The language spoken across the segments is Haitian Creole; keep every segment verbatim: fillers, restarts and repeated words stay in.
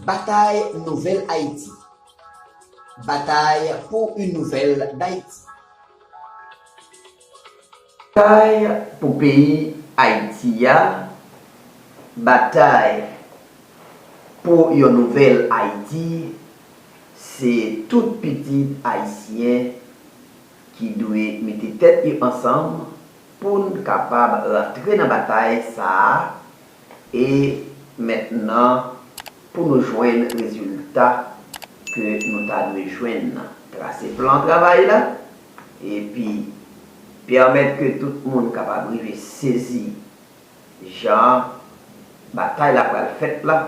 Batay Nouvèl Ayiti. Batay pou yon nouvèl Dayiti. Batay pou peyi Ayiti a, batay pou yon nouvèl Ayiti, se tout pitit ayisyen ki dwe mete tèt yo ansanm pou n kapab rantre nan batay sa a. E mentnan, pou nou jwenn rezilta ke nou ta dwe jwenn, trase plan travay la, epi pèmèt ke tout moun kapab rive sezi jan batay la pral fèt la,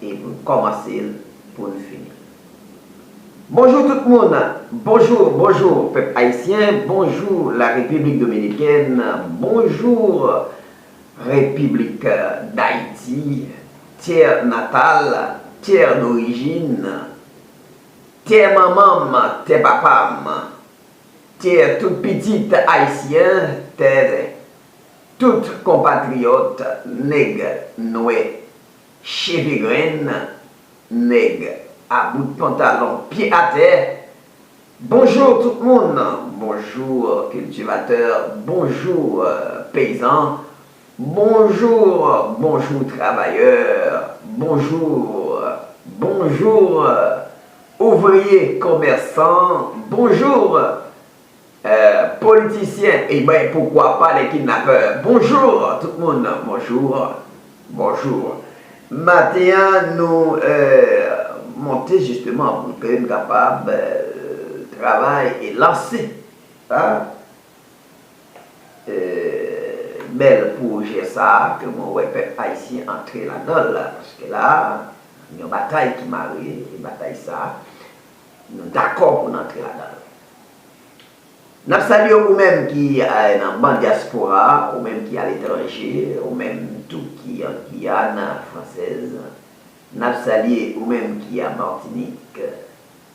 e pou n kòmanse l, pou n fini. Bonjou tout moun, bonjou, bonjou pèp ayisyen, bonjou la Repiblik Dominikèn, bonjou Repiblik Dayiti, tè natal, tè dorijin, tè manman m, tè papa m, tè tout pitit ayisyen, tè tout konpatriyòt, nèg nwè, cheve grenn, nèg a bout pantalon, pye atè. Bonjou tout moun, bonjou kiltivatè, bonjou peyizan, bonjou, bonjou travayè, bonjou, bonjou ouvriye, komèsan, bonjou politisyen, e ben poukwa pa lè kidnapè. Bonjou tout moun, bonjou, bonjou. Maten an, nou monte jisteman pou ke n kapab travay e lanse bèl pwojè sa a ke mwen wè pèp ayisyen antre ladan l la, paske la, yon batay ki mare, e batay sa a, nou dakò pou n antre ladan l. N ap salye ou menm ki nan ban dyaspora a, ou menm ki aletranje, ou menm tou ki an Giyàn fransèz. N ap salye ou menm ki a Matinik,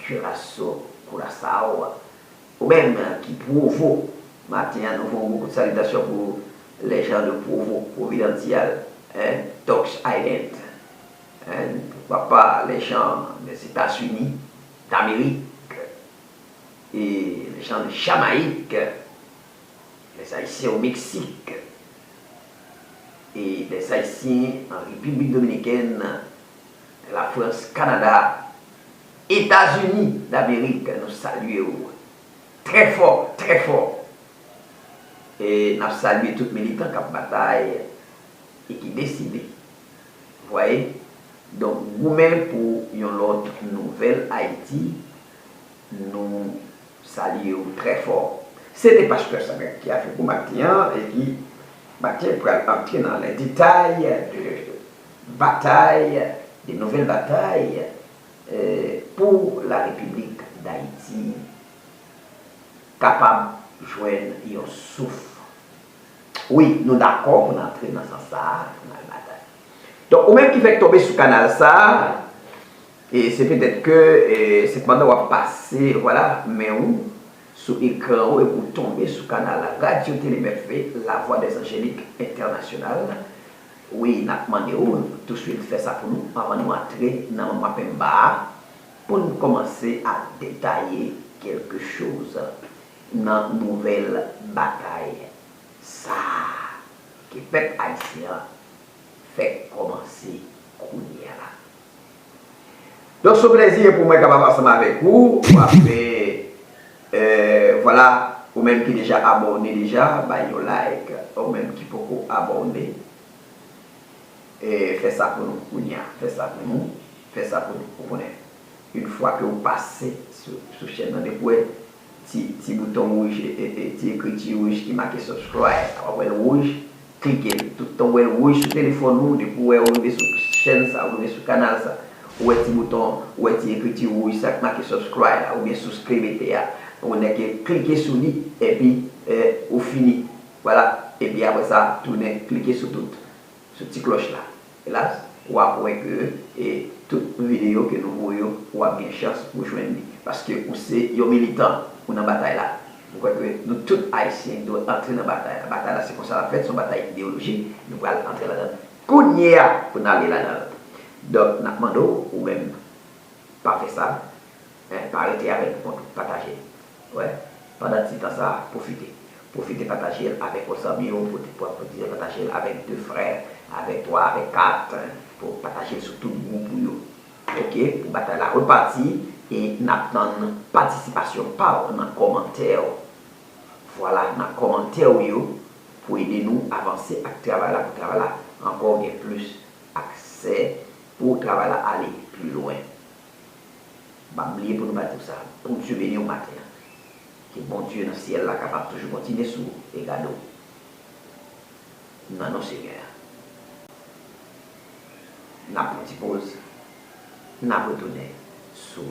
Kiraso, Curaçao, ou menm ki Pwovo. Maten an, nou voye yon gwo kout salitasyon pou les gens de Provo, Providencial, hein, Turks Island, hein, pourquoi pas les gens des États-Unis d'Amérique et les gens de Jamaïque, les Haïtiens au Mexique et les Haïtiens en République Dominicaine, la France, Canada, États-Unis d'Amérique, nou salye w trè fò, trè fò. E n ap salye tout militan k ap batay e ki deside, vwaye, donk, goumen pou yon lòt nouvèl Ayiti. Nou salye w trè fò. Se te pastè Samuel ki avèk ou maten an e ki maten pral antre nan les détails de batay, de nouvèl batay, eh, pou la Repiblik Dayiti kapab jwenn yon souf. Wi, nou dakò pou n antre nan sans sa a, pou n al batay. Donk, ou menm ki fèk tonbe sou kanal sa a, e se petèt ke, e, se pandan w ap pase, vwala, men w sou ekran w epi w tonbe sou kanal Radyo Tele Mèt V, La Voix des Angéliques International. Wi, n ap mande w touswit fè sa pou nou anvan nou antre nan Manman Penba a, pou n kòmanse a detaye kèlke choz nan nouvèl batay sa a ke pèp ayisyen an fèk kòmanse kounye a la. Donk, se yon plèzi pou mwen kapab ansanm avèk ou, w ap fè, euh, vwala, ou menm ki deja abòne deja, bay yon like, ou menm ki poko abòne, e fè sa pou nou kounye a, fè sa pou nou, fè sa pou nou. Ou konnen, yon fwa ke w pase sou, sou chèn nan, depi w wè ti, ti bouton wouj, e, e, e, ti ekriti wouj ki make subscribe, w ap wè l wouj, klike l. Toutan w wè l wouj sou telefòn ou, depi w wè ou rive sou chèn sa, ou rive sou kanal sa, ou wè ti bouton, ou wè ti ekriti wouj sa k make subscribe la, oubyen souskrib ete a, ou nèk klike sou li, epi, e, ou fini. Vwala, epi apre sa, tounen klike sou tout, sou ti klòch la. E la, w ap wè ke, e, tout videyo ke nou voye yo, w ap gen chans pou jwenn li. Paske ou se yon militan, ou nan batay la. Mwen kwè ke nou tout Ayisyen dwe antre nan batay la. Batay la, se konsa l ap fèt, se yon batay ideyolojik. Nou pral antre ladan l kounye a pou n ale ladan l. Donk, n ap mande w, ou menm, pa fè sa, en, pa rete avè l pou kont ou, pataje l. Wè, pandan ti tan sa a, pwofite. Pwofite pataje l avèk yon zanmi w, pwofite pataje l avèk de frè, avèk twa, avèk kat, en, pou pataje l sou tout gwoup ou yo. Oke, pou batay la repati, e n ap tann patisipasyon pa w nan kòmantè w. Vwala, nan kòmantè w yo pou ede nou avanse ak travay la, pou travay la ankò gen plis aksè, pou travay la ale pi lwen. M ap bliye pou nou pa di w sa. Bondye beni w maten an. Ke Bondye nan syèl la kapab toujou kontinye sou ou e gade w. Nan non Senyè a. N ap pran ti poz, n ap retounen sou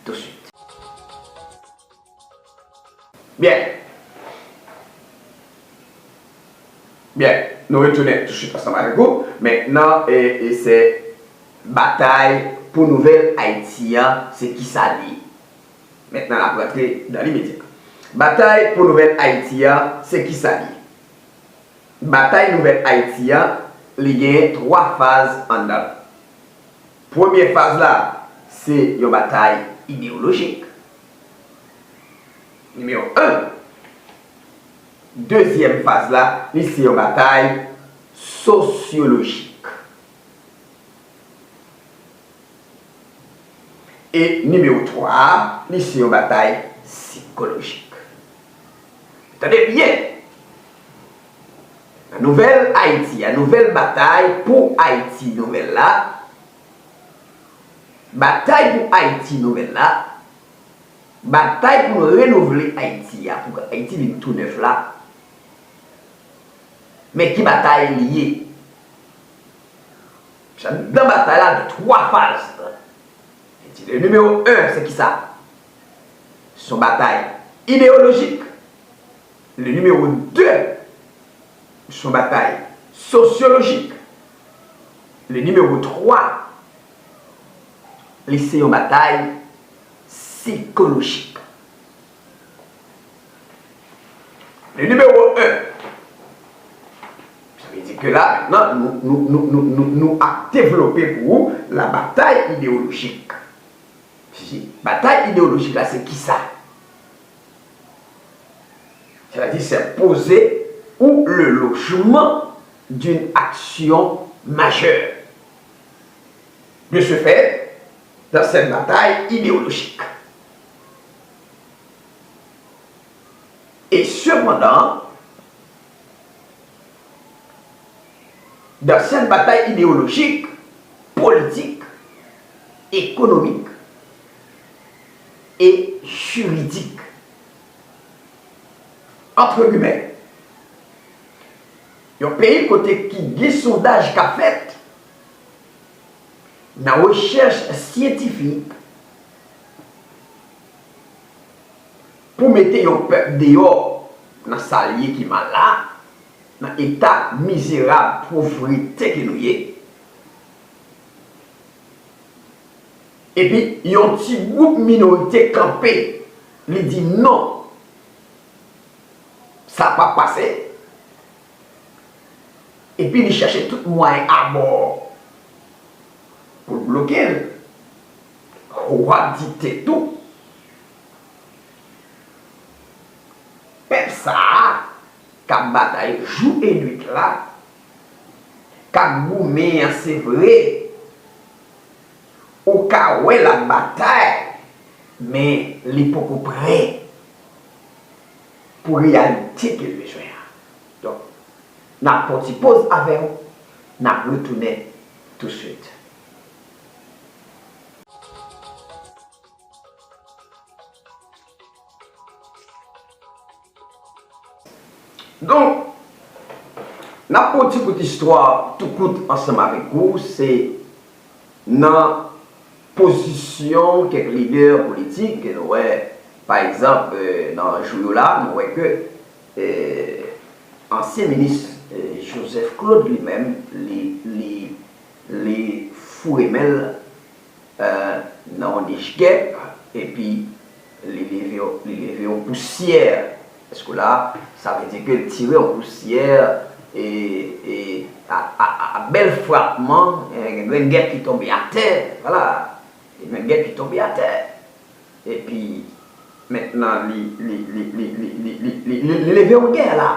touswit. Byen. Byen, nou retounen touswit ansanm avèk ou. Mentnan, e, e se batay pou nouvèl Ayiti an, se kisa l ye? Mentnan, n ap rantre dan limedya. Batay pou nouvèl Ayiti an, se kisa l ye? Batay nouvèl Ayiti an, li genyen twa faz anndan l. Premye faz la, se yon batay ideyolojik. Nimewo en. Dezyèm faz la, li se yon batay sosyolojik. E nimewo twa a, li se yon batay sikolojik. Tande byen! Nan nouvèl Ayiti a, nouvèl batay pou Ayiti nouvèl la, batay pou Ayiti nouvèl la, batay pou nou renouvle Ayiti a, pou Ayiti vin tou nèf la, men ki batay li ye? Anndan batay la, gen twa faz. Li di, le nimewo en, se kisa? Se yon batay ideyolojik. Le nimewo de, se yon batay sosyolojik. Le nimewo twa, li se yon batay sikolojik. Le nimewo en. Sa vle di ke la, mentnan, nou, nou, nou, nou, nou, nou ap devlope pou ou la batay ideyolojik. Si, batay ideyolojik la, se kisa? C'est-à-dire, c'est poser ou le logement d'une action majeure. De ce fait, dans cette bataille idéologique. Et cependant, dans cette bataille idéologique, politique, économique et juridique, entre guillemets, yon peyi kote ki gen sondaj k ap fèt, nan rechèch syantifik pou mete yon pèp deyò nan sa l ye ki mal la, nan eta mizerab, povrete ke nou ye, epi yon ti gwoup minorite kanpe, li di non, sa p ap pase. Epi li chèche tout mwayen abò pou l bloke l. W ap di tèt ou, pèp sa a k ap batay jou e nuit la, k ap goumen an, se vre, ou ka wè l ap batay, men li poko prè pou reyalite ke l bezwen an. Donk, n ap pran ti poz avè w, n ap retounen touswit. Donk, n ap pran yon ti kout istwa tou kout ansanm avèk ou. Se nan pozisyon kèk lidè politik ke nou wè, pa egzanp, eh, nan jou yo la, nou wè ke, eh, ansyen minis, eh, Joseph Claude li menm, li, li, li foure men l, eh, nan yon nich gèp, epi li leve, li leve yon pousyè. Èske la, sa vle di ke l tire yon pousyè, e, e, a, a, a, a bèl frapman, eh, gen grenn gèp ki tonbe atè, vwala. Gen grenn gèp ki tonbe atè. Epi, mentnan, li, li leve yon gè la.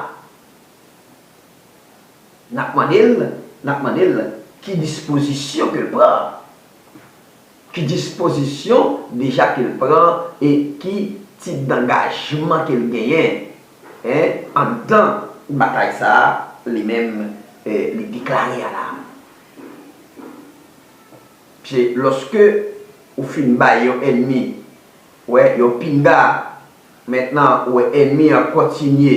N ap mande l, n ap mande l ki dispozisyon ke l pran. Ki dispozisyon deja ke l pran e ki tip dangajman ke l genyen, en, anndan batay sa a, li menm, eh, li deklare a la. Se lòske ou fin bay yon ènmi, wè, yon pinga, mentnan ou wè ènmi an kontinye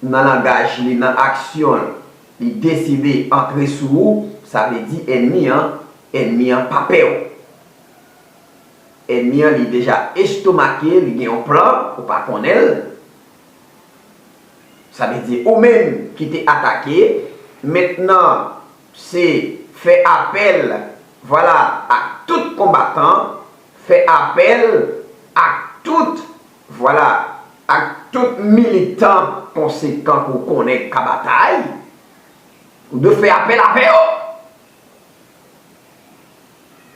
nan langaj li, nan aksyon l, li deside antre sou ou, sa vle di ènmi an, ènmi an pa pè w. Ènmi an, li deja estomake, li gen yon plan, ou pa konnen l. Sa vle di ou menm ki te atake, mentnan se fè apèl, vwala, ak tout konbatan, fè apèl ak tout, vwala, ak tout militan konsekan ke w konnen k ka batay, ou dwe fè apèl avè yo.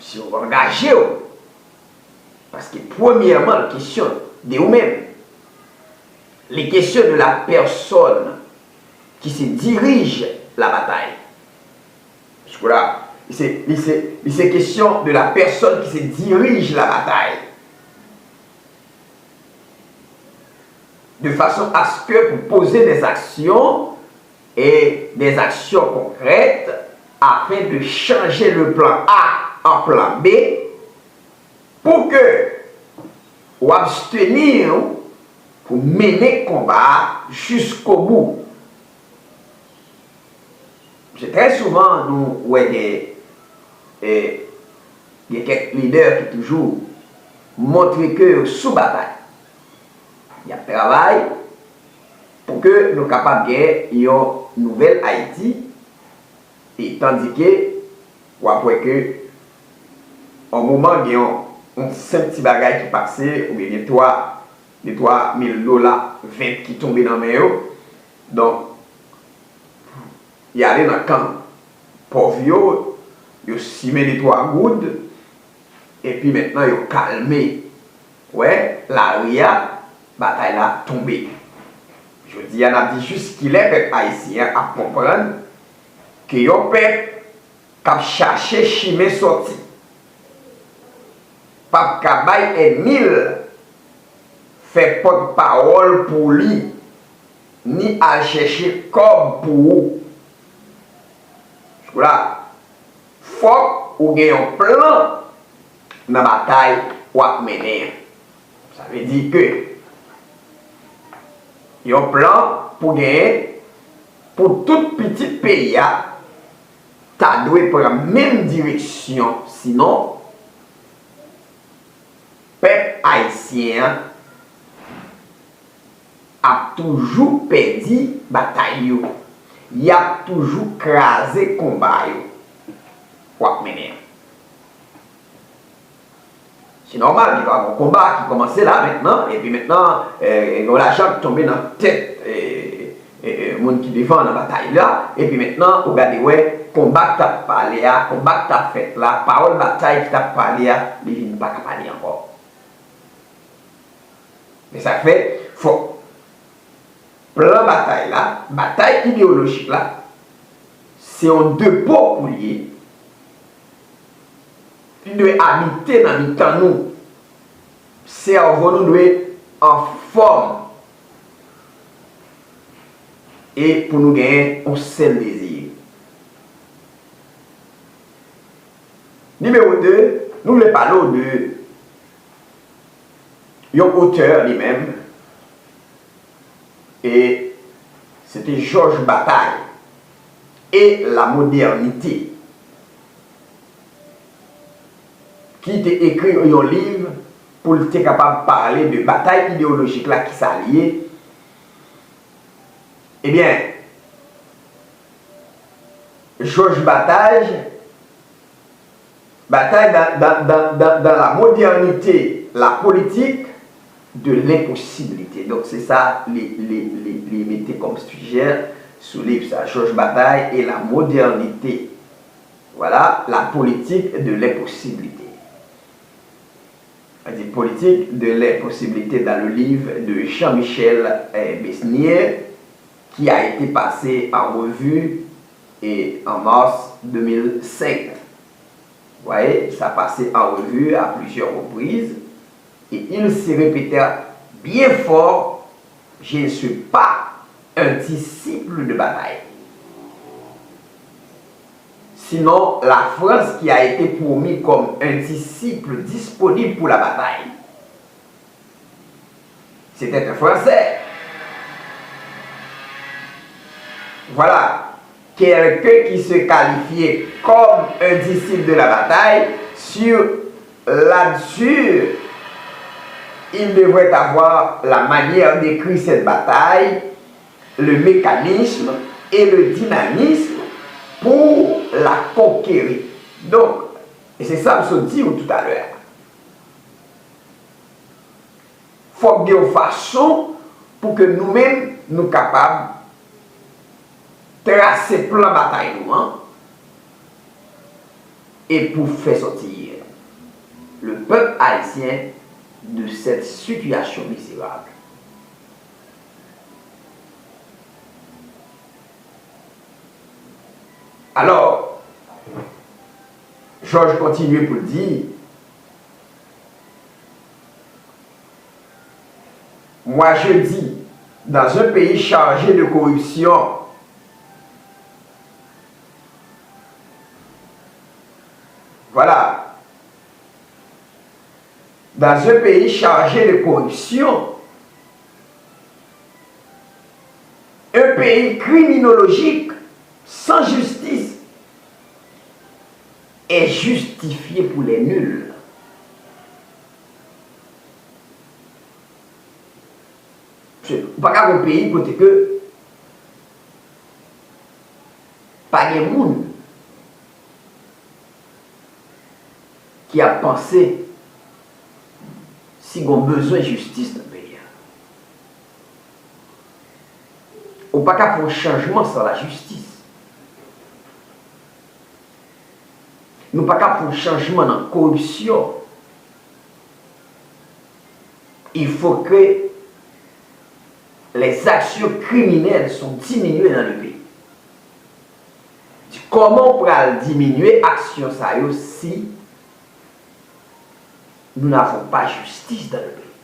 Si w angaje w, paske premyèman, l kesyon de ou menm. Li kesyon de la personne qui se dirige la bataille. Jusque-là, li se, li se, li se kesyon de la personne qui se dirige la bataille. De façon à ce que pour poser des actions et des actions concrètes afin de changer le plan A en plan B pour que ou abstenir pour mener combat jusqu'au bout. Se trè souvan nou wè gen, eh, gen kèk lidè ki toujou montre ke yo sou batay. Y ap travay pou ke nou kapab gen yon nouvèl Ayiti, e tandike w ap wè ke yon moman gen yon, yon senp ti bagay ki pase, oubyen gen twa, gen twa mil dola vèt ki tonbe nan men yo. Donk, y ale nan kan pòv yo, yo simen de twa goud, epi mentnan yo kalme. Wè, lari a, batay la tonbe. Jodi a, n ap di jis kilè pèp ayisyen an ap konprann ke yon pèp k ap chache chimen sòti p ap ka bay ènmi l fè pòtpawòl pou li, ni al chèche kòb pou ou. Jusque-là, fòk ou gen yon plan nan batay w ap mennen an. Sa vle di ke yon plan pou genyen pou tout pitit peyi a ta dwe pran menm direksyon, sinon pèp ayisyen an ap toujou pèdi batay yo. Y ap toujou kraze konba yo w ap mennen an. Se nòmal, gen dwa gen yon konba ki kòmanse la mentnan, epi mentnan, eh, gen yon lajan ki tonbe nan tèt, eh, eh, eh, moun ki devan nan batay la, epi mentnan, ou gade wè, konba k t ap pale a, konba k t ap fèt la, pawòl batay ki t ap pale a, li vin pa ka pale ankò. Men sa k fè, fòk plan batay la, batay ideyolojik la, se yon depo pou l ye. Li dwe abite nan mitan nou. Sèvo nou dwe anfòm. E pou nou genyen yon sèl dezi. Nimewo de, nou vle pale w de yon otè li menm, e se te Georges Bataille et la modernité, ki te ekri yon liv pou l te kapab pale de batay ideyolojik la, ki sa l ye. Ebyen, Georges Bataille, Bataille dans, dans, dans, dans, dans la modernité, la politique de l'impossibilité. Donk, se sa li, li, li, li mete kòm sijè, Sous livre ça, Georges Bataille et la modernité. Voilà, la politique de l'impossibilité. C'est-à-dire politique de l'impossibilité dans le livre de Jean-Michel eh, Besnier, qui a été passé en revue et en mars deux mille cinq. Vous voyez, ça a passé en revue à plusieurs reprises et il se répéta bien fort, je ne suis pas un disciple de Bataille. Sinon, la France qui a été promis comme un disciple disponible pour la bataille, c'était un Français. Voilà, quelqu'un qui se qualifiait comme un disciple de la bataille sur là-dessus, il devrait avoir la manière d'écrire cette bataille, le mécanisme et le dynamisme pour la conquérir. Donc, et c'est ça que je dis tout à l'heure. Fòk gen yon fason pou ke nou menm nou kapab trase plan batay nou an e pou fè sòti le peuple haïtien de cette situation misérable. Alors, Georges continue pour dire, moi je dis, dans un pays chargé de corruption, voilà, dans un pays chargé de corruption, un pays criminologique sans justice est justifié pour les nuls. Ou pa ka gen yon peyi kote ke pa gen moun ki ap panse si gen bezwen jistis nan peyi a. Ou pa ka fè yon chanjman san lajistis. Nou pa ka fè yon chanjman nan koripsyon. Il faut que les actions criminelles sont diminuées dans le pays. Di, kòman w pral diminye aksyon sa yo si nous n'avons pas justice dans le pays?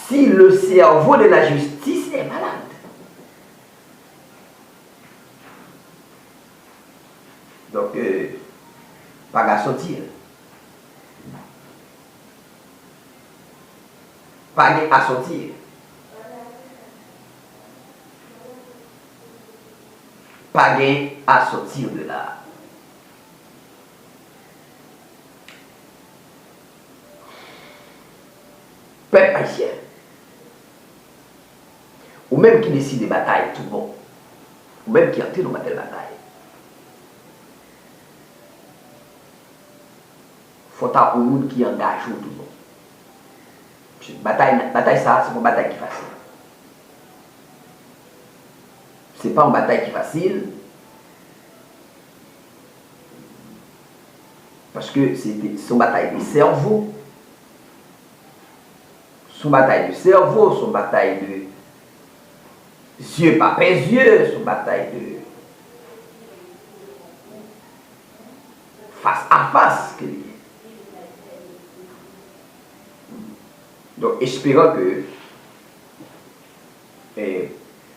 Si le cerveau de la justice est malade. Donk, euh, pa gen asòti. Pa gen asòti. Pa gen asòti de la. Pèp ayisyen, ou menm ki deside batay tou bon, ou menm ki antre nan batèl batay, fò ta yon moun ki angaje w tou bon. Batay, batay sa a, se pa yon batay ki fasil. Se pa yon batay ki fasil. Paske se te, se yon batay de sèvo. Se yon batay de sèvo, se yon batay de zye pa pè zye, se yon batay de fas a fas ke li ye. Donk, esperan ke, eh,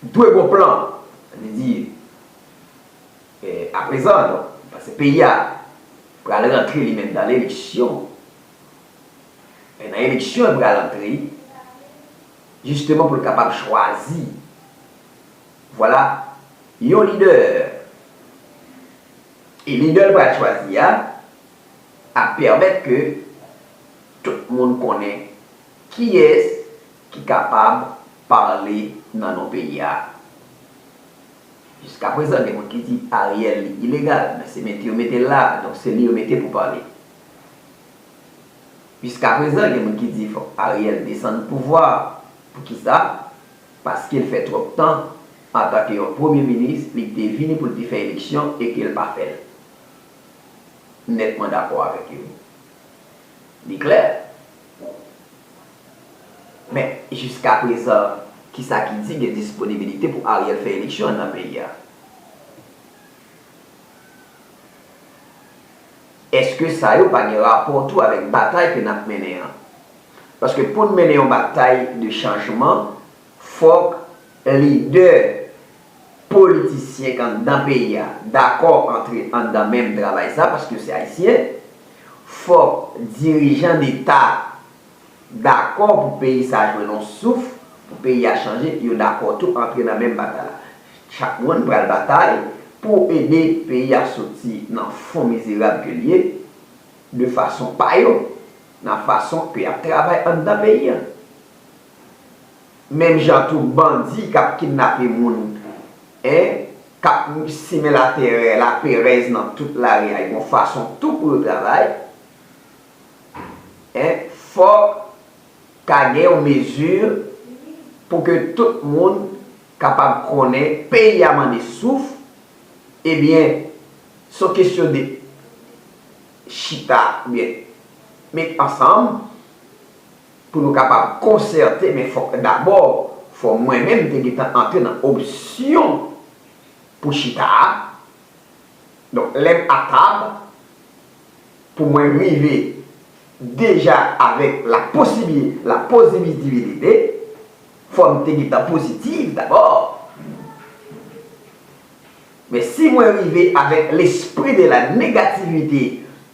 dwe gon plan, sa vle di, eh, aprezan, donk, paske peyi a pral rantre li menm nan eleksyon. E nan eleksyon, li pral antre, jisteman pou l kapab chwazi, vwala, yon lidè. E lidè l pral chwazi a ap pèmèt ke tout moun konnen kiyès ki kapab pale nan non peyi a. Jiskaprezan, gen moun ki di Ariel li ilegal, men se mete yo mete l la, donk se li yo mete pou pale. Jiskaprezan, gen moun ki di fòk Ariel desann pouvwa. Poukisa? Paske l fè twòp tan antanke yon premye minis, li te vini pou l te fè eleksyon e ke l pa fè l. Nètman dakò avèk yo. Li klè. Men, jiskaprezan, kisa ki di gen disponibilite pou Ariel fè eleksyon anndan peyi a? Èske sa yo pa gen rapò tou avèk batay ke n ap mennen an? Paske pou n mennen yon batay de chanjman, fòk lidè politisyen k anndan peyi a dakò antre anndan menm travay sa, paske yo se Ayisyen. Fòk dirijan deta dakò pou peyi sa jwenn yon souf, pou peyi a chanje, yo dakò tou antre nan menm batay la. Chak moun pral batay pou ede peyi a soti nan fon mizerab ke l ye, de fason pa yo, nan fason ke y ap travay anndan peyi a. Menm jan tou bandi k ap kidnape moun, en, k ap simen laterè, laperèz nan tout lari a, yon fason tou pou yo travay, en, fòk ka gen yon mezi pou ke tout moun kapab konnen peyi a mande souf, ebyen, se yon kesyon de chita, oubyen met ansanm, pou nou kapab konsète, men fòk dabò, fò mwen menm te gentan antre nan opsyon pou chita a. Donk, lè m atab, pou mwen rive deja avèk la posibi-, la pozitivite, fò m te gentan pozitif dabò. Men si mwen rive avèk lespri de la negativite,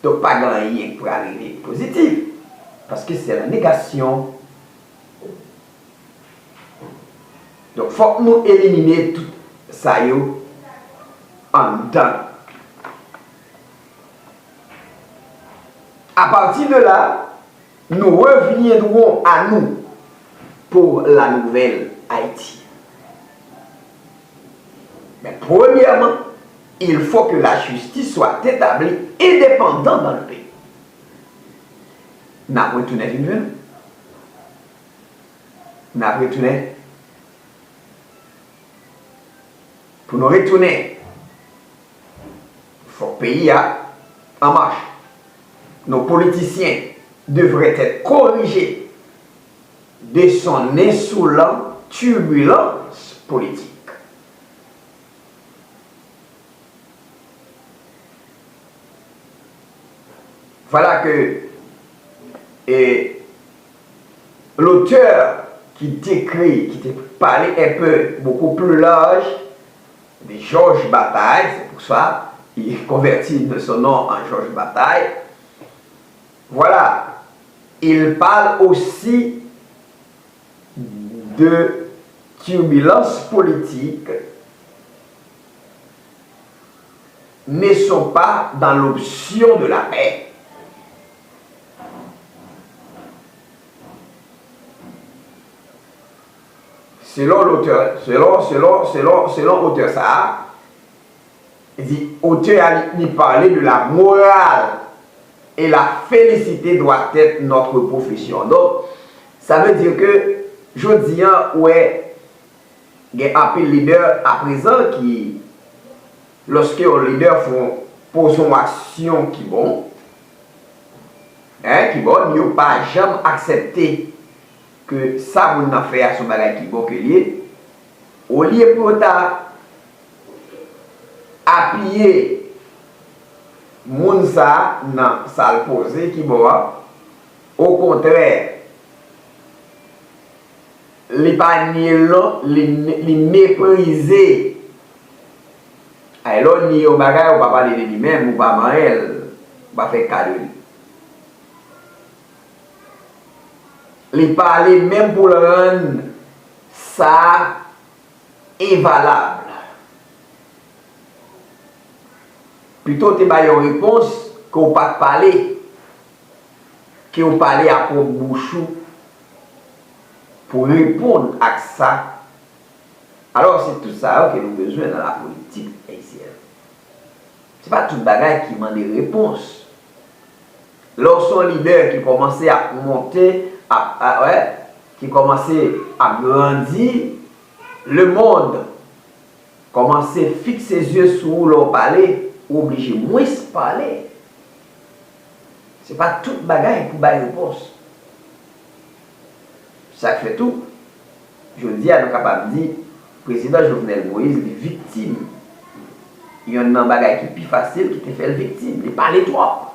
donk pa gen anyen k pral rive pozitif. Paske se la negasyon. Donk, fòk nou elimine tout sa yo anndan. À partir de là, nous reviendrons à nous pour la nouvelle Haïti. Mais premièrement, il faut que la justice soit établie indépendante dans le pays. N ap retounen vin jwenn. N ap retounen. Pou nou retounen, fòk peyi a an mach. Nos politiciens devraient être corrigés de son insolente turbulence politique. Voilà que, eh, l'auteur qui décrit, qui te parlait un peu, beaucoup plus large, de Georges Bataille, c'est pour ça il convertit son nom en Georges Bataille. Voilà, il parle aussi de turbulences politiques ne sont pas dans l'option de la paix. Selon lotè, selon, selon, selon, selon otè sa a, li di, otè a, li, li pale de la morale et la félicité doit être notre profession. Donk, sa vle di ke jodi a, ou wè, gen anpil lidè aprezan ki, lòske yon lidè fè yon, poze yon aksyon ki bon, en, ki bon, yo pa janm aksepte ke sa moun nan fè a se yon bagay ki bon ke l ye, olye pou yo ta apiye moun sa a nan sa l poze ki bon an, okontrè, li pa nye l non, li, li meprize. Ay, lè w nye yon bagay, ou pa pale de li menm, ou pa manyen l, ou pa fè ka de li. Li pale menm pou l rann sa envalab. Pito w te bay yon repons ke w pa t pale, ke w pale a pwòp bouch ou pou reponn ak sa. Alò, se tout sa yo ke nou bezwen nan lapolitik ayisyèn. Se pa tout bagay ki mande repons. Lè w se yon lidè ki kòmanse ap monte, ap, a, wè, ki kòmanse ap grandi, lemonn Kòmanse fikse zye sou ou lè w pale, ou oblije mwens pale. Se pa tout bagay pou bay repons. Sa k fè tou, jodi a nou kapab di, Prezidan Jovenel Moïse, li viktim. Yonn nan bagay ki pi fasil ki te fè l viktim, li pale twòp.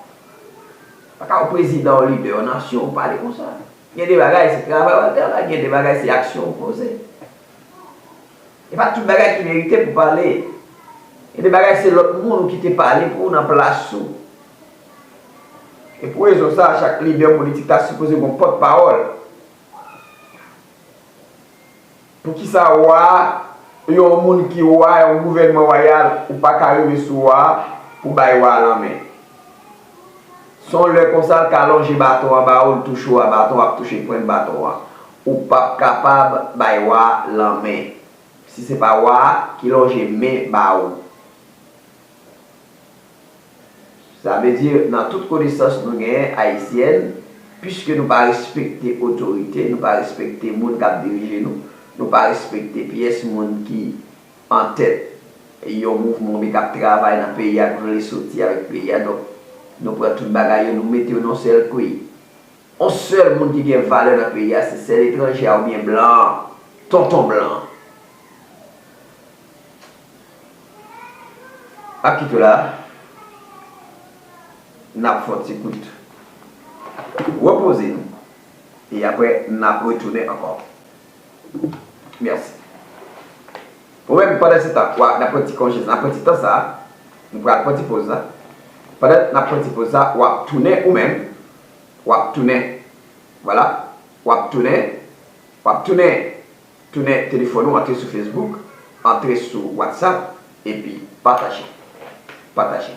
Pa ka yon prezidan, yon lidè, yon nasyon, ou pale konsa. Gen de bagay, se travay w al travay, gen de bagay, se aksyon ou poze. E pa tout bagay ki merite pou pale. Gen de bagay, se lòt moun ou kite pale pou ou nan plas ou. E pou rezon sa a, chak lidè politik ta sipoze gen yon pòtpawòl. Poukisa wa, yon moun ki wa, yon gouvènman wayal, ou pa ka rive sou wa pou bay wa lanmen? Se yon lè konsa l ka lonje baton an ba ou, l touche w a baton, w ap touche pwent baton an. Ou p ap kapab bay wa lanmen si se pa wa ki lonje men ba ou. Sa vle di, nan tout konesans nou genyen, ayisyèn, piske nou pa respekte otorite, nou pa respekte moun k ap dirije nou, nou pa respekte pyès moun ki antèt yon mouvman oubyen k ap travay nan peyi a, k vle soti avèk peyi a. Donk, nou pran tout bagay yo, nou mete yo nan yon sèl kwi. On sèl moun ki gen valè nan peyi a, se sèl etranje a oubyen blan an, tonton blan an. Akito la, n ap fè yon ti kout repoze nou. E apre, n ap retounen ankò. Mèsi. Ou menm, pandan se tan, w a, n ap pran ti konje, n ap pran ti tan sa a, nou pral pran ti poz la. Pandan n ap pran ti poz la, w ap tounen ou menm, w ap tounen, vwala, w ap tounen, w ap tounen, tounen telefòn ou, antre sou Facebook, antre sou WhatsApp, epi pataje. Pataje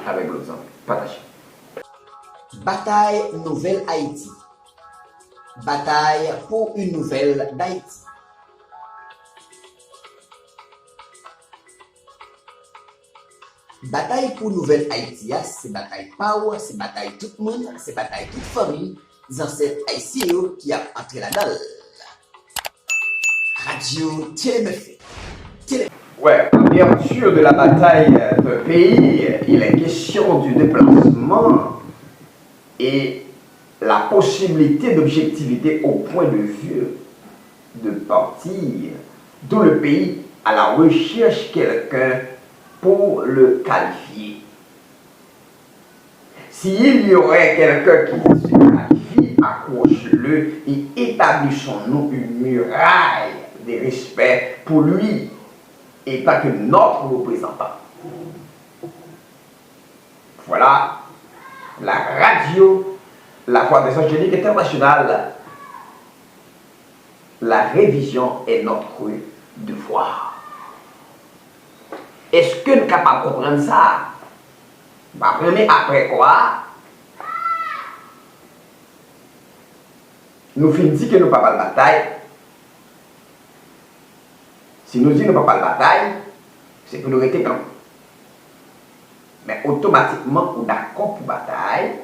avèk lòt zanmi. Pataje. Batay Nouvèl Ayiti. Batay pou yon nouvèl Dayiti. Batay pou nouvèl Ayiti a, se batay pa w, se batay tout moun, se batay tout fanmi, zansèt ayisyen yo ki ap antre ladan l. Radyo Tele Mèfè. Tele Ouais, en vertu de la bataille d'un pays, il est question du déplacement et la possibilité d'objectivité au point de vue de partir dans le pays à la recherche quelqu'un pour le qualifier. S'il y aurait quelqu'un qui se qualifie, accroche-le et établissons-nous une muraille de respect pour lui en tant que notre représentant. Voilà la radio La Voix des Angéliques Internationales. La révision est notre devoir. Èske n kapab konprann sa? M ap renmen aprè kwa nou fin di ke nou pa pral batay. Si nou di nou pa pral batay, se pou nou rete kan. Men otomatikman ou dakò pou batay,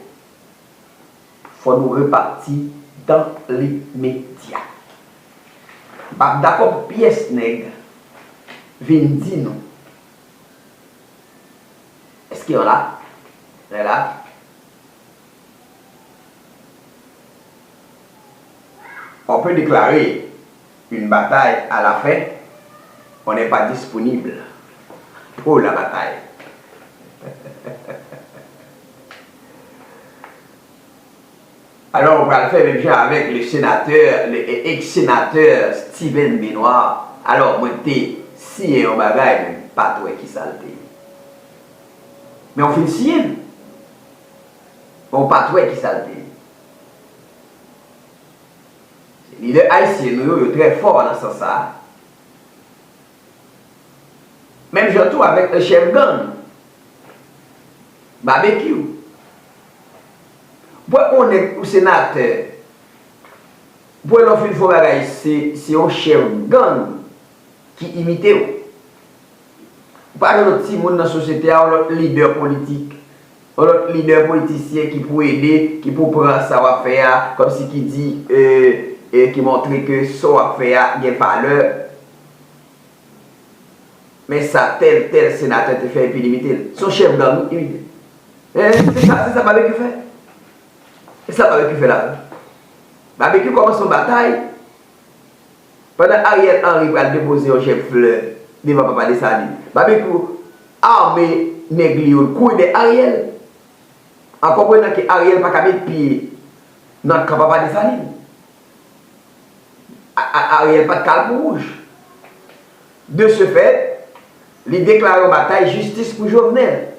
fò nou repati dans l'immédiat. M p ap dakò pou pyès nèg vin di nou. Èske w la? Lè la, on peut déclarer une bataille à la fin, on n'est pas disponible pour la bataille. Alò, ou pral fè menm jan avèk le senatè, le ex-senatè Steven Benoît. Alò, mwen te siyen yon bagay, men m pa t wè ki sa l te ye. Men w fin siyen l. Men w pa t wè ki sa l te ye. Lidè ayisyen nou yo, yo trè fò nan sans sa a. Menm jan tou avèk chèf gang, Babekyou. Bon, ou nèg, ou senatè. Bon, lè w fin fè yon bagay, se, se yon chèf gang ki imite w. Ou pa jwenn yon timoun nan sosyete a, yon lòt lidè politik, yon lòt lidè politisyen ki pou ede, ki pou pran sa w ap fè a, kòmsi ki di, e, e ki montre ke sa w ap fè a gen valè. Men sa tèl, tèl senatè te fè epi li mete l. Se yon chèf gang, wi, li mete. Hein, se sa, se sa Babekyou fè. Se sa Babekyou fè la. Babekyou kòmanse yon batay. Pandan Ariel Henry pral depoze yon jèb flè devan papa Desalin, Babekyou ame nèg li yo, l kouri dèyè Ariel. An konprenan ke Ariel pa ka met pye nan kan papa Desalin. A, a, Ariel pa t ka al pou wouj. De ce fait, li deklare yon batay jistis pou Jovenel.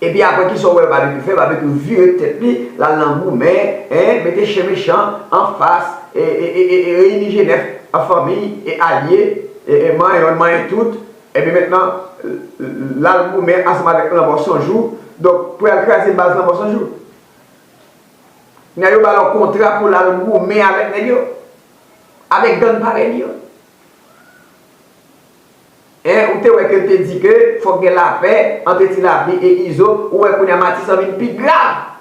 Epi apre, kisa w wè Babekyou fè? Babekyou vire tèt li, l al nan goumen, en, mete chen mechan anfas, e, e, e, e, e reyini G nèf an fanmi, e alye, e, e manyen yonn, manyen tout. Epi mentnan, l, l, l al goumen ansanm avèk Lanmò San Jou. Donk, pou y al kraze baz Lanmò San Jou. Nèg yo ba l yon kontra pou l al goumen avèk nèg yo. Avèk gang parèy li yo. En, ou te wè ke l te di ke fòk gen lapè ant Ti Lapli e Izo, ou wè kounye a Matisan vin pi grav.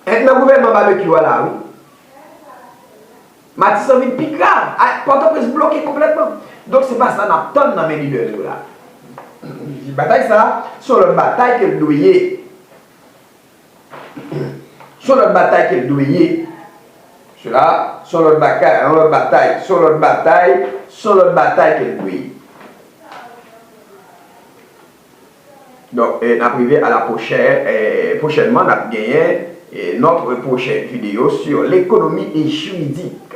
En, nan gouvènman Babekyou a la, wi. Matisan vin pi grav. A, Pòtoprens bloke konplètman. Donk, se pa sa n ap tann nan men lidè nou yo la. Batay sa, se yon lòt batay ke l dwe ye. Se yon lòt batay ke l dwe ye. Sela, se yon lòt batay, yon lòt batay, se yon lòt batay, se yon lòt batay ke l dwe ye. Donk, eh, n ap rive a la pwochèn, eh, pwochènman, n ap genyen, eh, notre prochaine vidéo sur l'économie et juridique.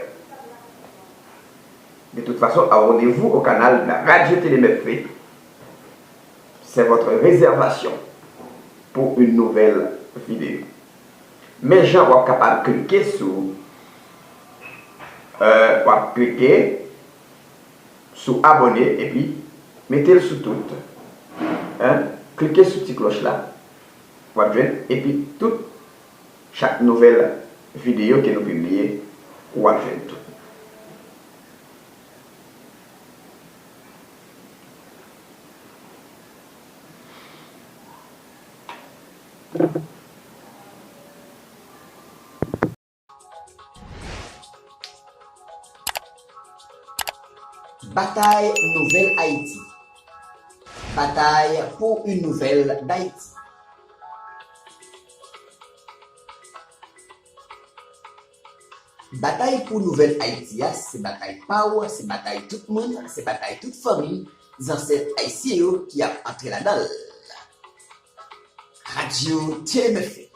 De toute façon, abonnez-vous au canal de la Radio Télé Mèt Fé. C'est votre réservation pour une nouvelle vidéo. Men jan w ap kapab klike sou, euh, w ap klike sou abòne epi mete l sou tout. Hein? Klike sou ti klòch la. W ap jwenn epi tout chak nouvèl videyo ke nou pibliye, w ap jwenn tou. Batay Nouvèl Ayiti. Batay pou yon nouvèl Dayiti. Batay pou nouvèl Ayiti a, se batay pa w, se batay tout moun, se batay tout fanmi, zansèt ayisyen yo ki ap antre ladan l. Radio T M F.